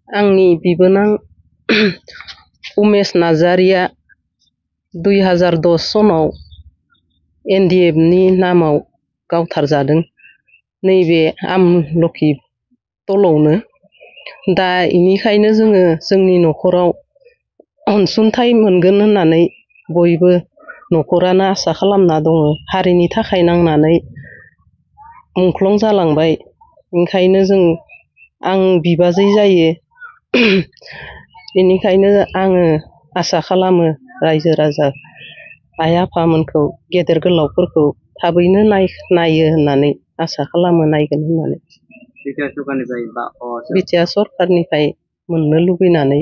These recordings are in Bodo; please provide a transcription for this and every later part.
आंनि बिबोनां उमेश नार्जारिया 2010 सनाव NDF नि नामाव गावथारजादों नैबे आमलखि तलावनो। दा इनिखायनो जोङो जोंनि न'खराव अनसुंथाइ मोनगोन होननानै बयबो न'खरानो आसा खालामना दङ। हारिनि थाखाय नांनानै मुंख्लं जालांबाय। ओंखायनो आं बिबाजै जायो। बेनिखायनो आङो आसा खालामो रायजो राजा आइ आफामोनखौ गेदेर गोलावफोरखौ थाबैनो नायो होननानै आसा खालामो नायगोन होननानै। बिटिआर सरखारनिफ्राय मोननो लुबैनानै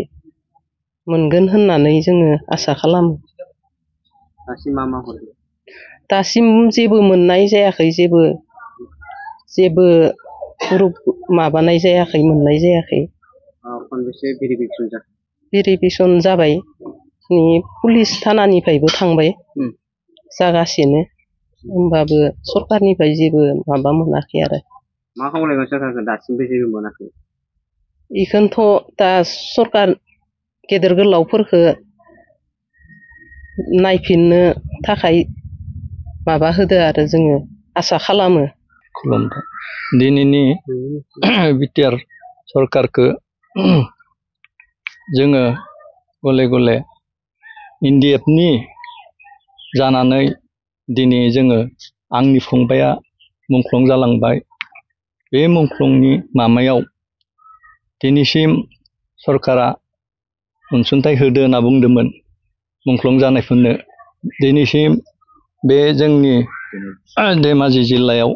मोनगोन होननानै जोङो आसा खालामो। दासिम जेबो मोननाय जायाखै, जेबो माबानाय जायाखै, मोननाय जायाखै। भेरिफिकेसन जाबाय, पुलिस थानानिफ्रायबो थांबाय जागासिनो, होमबाबो सरखारनिफ्राय जेबो माबा मोनाखै आरो। मा खावलायगोन सरखारखौ दासिमबो जेबो मोनाखै? बेखौनोथ' दा सरखार गेदेर गोलावफोरखौ नायफिननो थाखाय माबा होदो आरो जोङो आसा खालामो। खुलुमबाय। दिनैनि बिटिआर सरखारखौ जोङो गले गले NDF नि जानानै दिनै जोङो आंनि फंबाया मुंख्लं जालांबाय। बे मुंख्लंनि माबायाव दिनैसिम सरकारा अनसुंथाइ होदो होनना बुंदोंमोन मुंख्लं जानायफोरनो। दिनैसिम बे जोंनि धेमाजि जिल्लायाव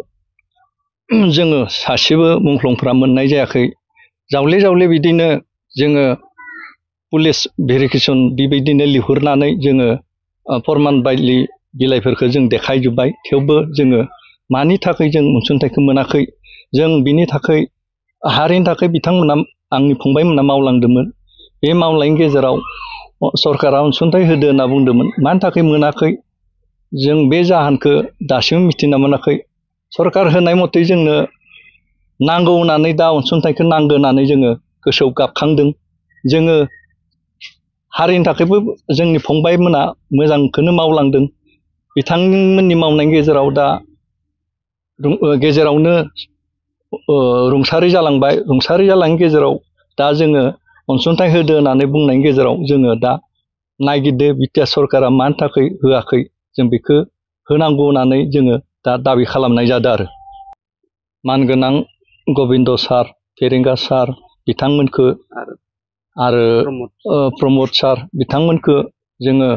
जोङो सासेबो मुंख्लंफ्रा मोननाय जायाखै। जावले जावले बिदिनो जोङो पुलिस भेरिफिकेसन बेबायदिनो लिंहरनानै जोङो फरमान बायदि बिलाइफोरखौ जों देखायजोब्बाय। थेवबो जोङो मानि थाखाय जों अनसुंथाइखौ मोनाखै, जों बिनि थाखाय हारिनि थाखाय बिथांमोना आंनि फंबायमोना मावलांदोंमोन। बे मावलांनायनि गेजेराव सरकारा अनसुंथाइ होदो होनना बुंदोंमोन, मानि थाखाय मोनाखै जों बे जाहोनखौ दासिमबो मिथिना मोनाखै। सरकार होनाय मथे जोंनो नांगौ होननानै दा अनसुंथाइखौ नांगौ होननानै जोङो गोसोआव गाबखांदों। जोङो हारिनि थाखायबो जोंनि फंबायमोना मोजांखौनो मावलांदों। बिथांमोननि मावनायनि गेजेराव दा गेजेरावनो रुंसारि जालांबाय। रुंसारि जालांनायनि गेजेराव दा जोङो अनसुंथाइ होदो होननानै बुंनायनि गेजेराव जोङो दा नायगिरदो बिटिआर सरकारा मानि थाखाय होआखै, जों बेखौ होनांगौ होननानै जोङो दा दाबि खालामनाय जादों आरो। मानगोनां गबिन्द सार, फेरेंगा सार बिथांमोनखौ आरो प्रमद सार बिथांमोनखौ जोङो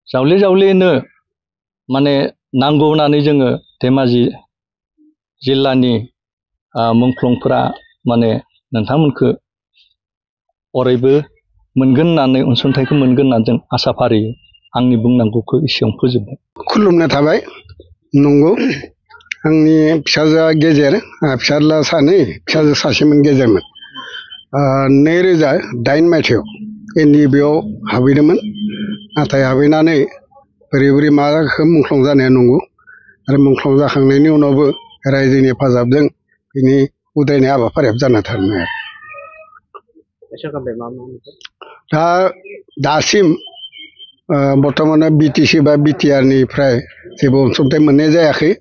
जावले जावलेनो माने नांगौ होननानै जोङो धेमाजि जिल्लानि मुंख्लंफोरा माने नोंथांमोनखौ अरायबो मोनगोन होननानै अनसुंथाइखौ मोनगोन होननानै जों आसा फारियो। आंनि बुंनांगौखौ एसेयावनो फोजोबबाय। खुलुमनाय थाबाय। नंगौ, आंनि फिसाजोआ गेजेर, फिसाज्ला सानै, फिसाजो सासेमोन गेजेरमोन। 2008 मायथाइयाव NDF आव हाबहैदोंमोन। नाथाय हाबहैनानै बोरै बोरै मा जाखो मुंख्लं जानाया नंगौ। आरो मुंख्लं जाखांनायनि उनावबो रायजोनि हेफाजाबजों बिनि उद्रायनाय हाबाफारियाबो जाना थाङो। दा दासिम बर्थमान BTC बा BTR निफ्राय जेबो अनसुंथाइ मोननाय जायाखै।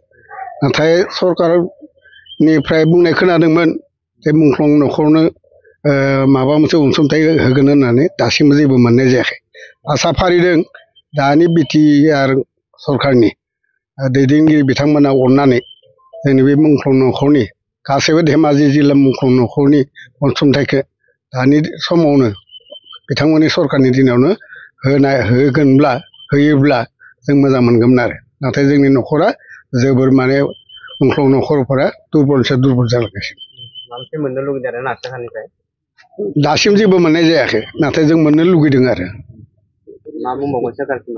नाथाय सरकारनिफ्राय बुंनाय खोनादोंमोन जे मुंख्लं न'खरनो माबा मोनसे अनसुंथाइ होगोन होननानै, दासिमबो जेबो मोननाय जायाखै। आसा फारिदों दानि BTR सरकारनि दैदेनगिरि बिथांमोना अननानै जोंनि बे मुंख्लं न'खरनि गासैबो धेमाजि जिल्ला मुंख्लं न'खरनि अनसुंथाइखौ दानि समावनो बिथांमोननि सरकारनि दिनावनो होयोब्ला जों मोजां मोनगौमोन आरो। नाथाय जोंनि न'खरा जोबोर माने मुंख्लं न'खरफोरा दुरबलनिफ्राय दुरबल जालांगासिनो। मोननो लुगैदों आरो सरकारनिफ्राय दासिम जेबो मोननाय जायाखै, नाथाय जों मोननो लुगैदों आरो। मा बुंबावगोन सरकारसिम?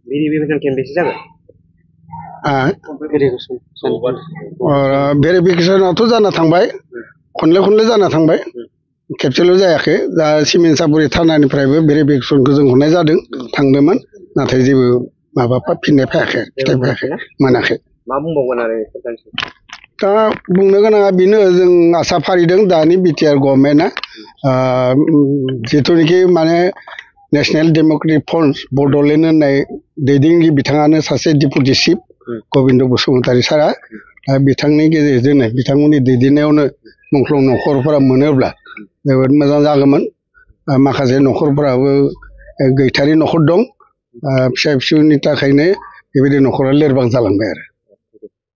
भेरिफिकेसन खेनबेसे जागोन? भेरिफिकेसनाथ' जाना थांबाय, खनले जाना थांबाय, खेबसेल' जायाखै। दा सिमेन्ट सापरि थानानिफ्रायबो भेरिफिकेसनखौ जों हरनाय जादों, थांदोंमोन। नाथाय जेबो माबा फिननाय फैयाखै, फिथाइ फैयाखै, मोनाखै। मा बुंबावगोन आरो सरकारसिम? दा बुंनो गोनाङा बेनो जों आसा फारिदों दानि बिटिआर गभर्नमेन्टआ जिथुनिखि माने नेशनेल डेम'क्रेटिक फ्रन्ट बड'लेण्ड होननाय दैदेनगिरि बिथाङानो सासे डेपुटि चिफ गबिन्द बसुमतारी सारा दा बिथांनि गेजेरजोंनो बिथांमोननि दैदेननायावनो मुंख्लं न'खरफोरा मोनोब्ला जोबोद मोजां जागौमोन माखासे न'खरफोराबो गैथारि न'खर दं फिसा फिसौनि थाखायनो बेबायदि न'खरा लोरबां जालांबाय आरो